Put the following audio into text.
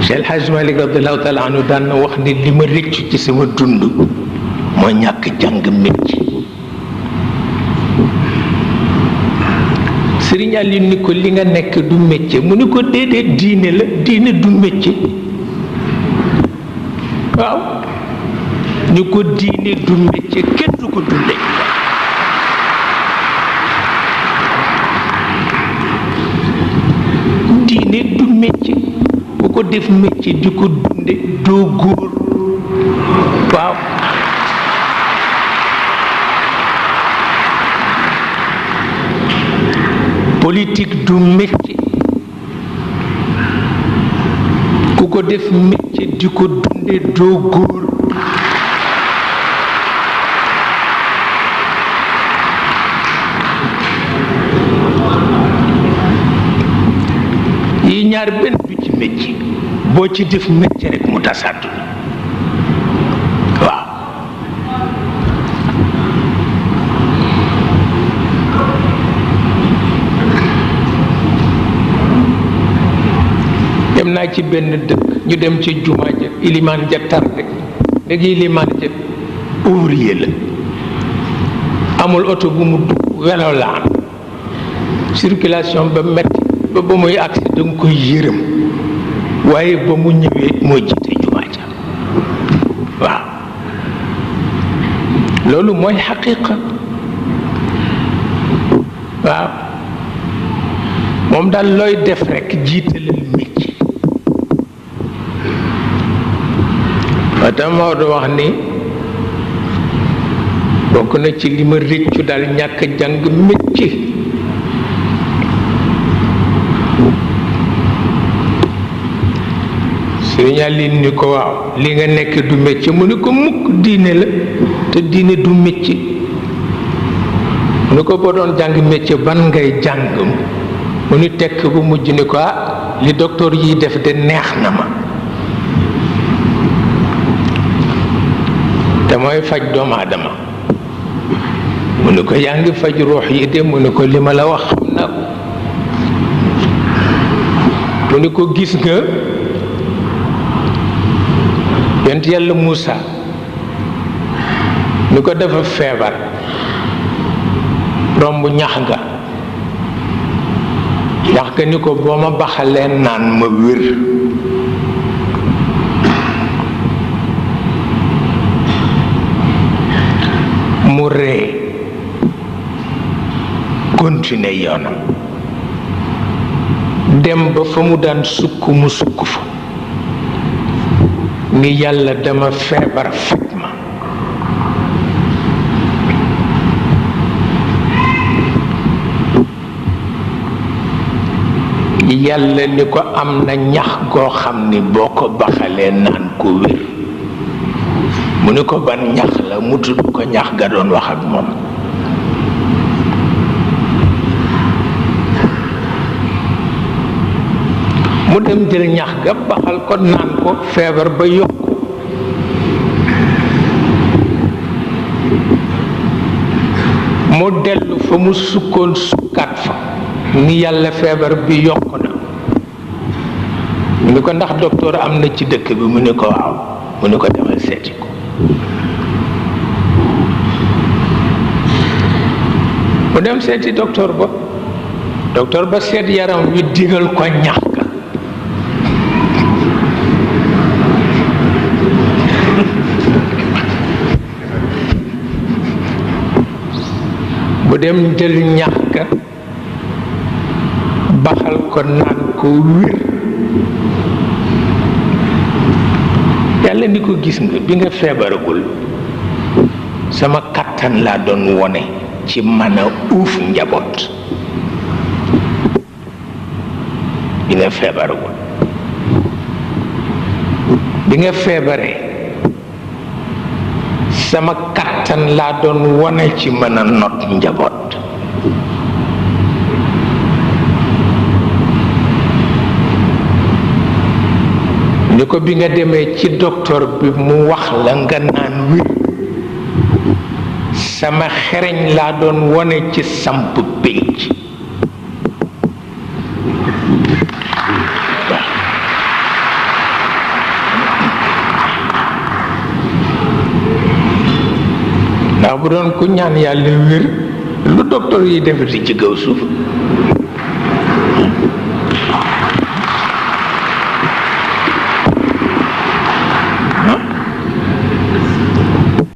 Cheikh El Hadj Malick radiallahu taala anhu daan na wax ni li ma rëccu ci sama dund moo ñàkk jàng métier. Sëriñ Aliou ni ko li nga nekk du métier mu ni ko déedéet diine la diine du métier. waaw ñu ko diine du métier kenn du ko dunde diine du métier bu ko def métier di ko dunde doo góor. waaw politique du métier ku ko def métier di ko dunde doo góor. yi ñaar benn du ci métier boo ci def métier rek mu tasaatu. waaw dem naa ci benn dëkk ñu dem ci jumaa ja ilimaan ja tardé léegi ilimaan ja ouvrier la amul oto bu mu dugg welo la am circulation ba metti ba muy agsi da nga koy yërëm waaye ba mu ñëwee moo jiite jumaa ja. waaw loolu mooy xaqiqa. waaw moom daal looy def rekk jiitalal métier. waa tam Maodo wax ni bokk na ci li ma rëccu daal ñàkk jàng métier. Sëriñ Aliou ni ko waaw li nga nekk du métier mu ni ko mukk diine la te diine du métier. mu ni ko boo doon jàng métier ban ngay jàng mu ni tekk bu mujj ni ko li docteur yiy def de neex na ma te mooy faj doomu aadama. mu ni ko yaa ngi faj ruux yi de mu ni ko li ma la wax xam naa ko. mu ni ko gis nga yonent yàlla Moussa ni ko dafa feebar romb ñax ga ni ko boo ma baxalee naan ma wér. mu ree continuer yoonam dem ba fa mu daan sukk mu sukk fa ni yàlla dama feebar faj ma. yàlla ni ko am na ñax goo xam ni boo ko baxalee naan ko wér. mu ni ko ban ñax la mu tudd ko ñax ga doon wax ak moom. mu dem jël ñax ga baxal ko naan ko feebar ba yokku. mu dellu fa mu sukkoon sukkaat fa ni yàlla feebar bi yokku na. mu ni ko ndax docteur am na ci dëkk bi mu ni ko waaw mu ni ko demal seeti ko. mu dem seeti docteur ba seet yaram wi digal ko ñax ga. mu dem jël ñax ga baxal ko naan ko wér. yàlla ni ko gis nga bi nga feebaragul sama kattan laa doon wone ci mën a uuf njaboot. bi nga feebaragul bi nga feebaree sama kattan laa doon wone ci mën a not njaboot. ni ko bi nga demee ci docteur bi mu wax la nga naan wér sama xereñ laa doon wone ci samp pénc. ndax bu doon ku ñaan yàlla wér lu docteur yi defati ci kaw suuf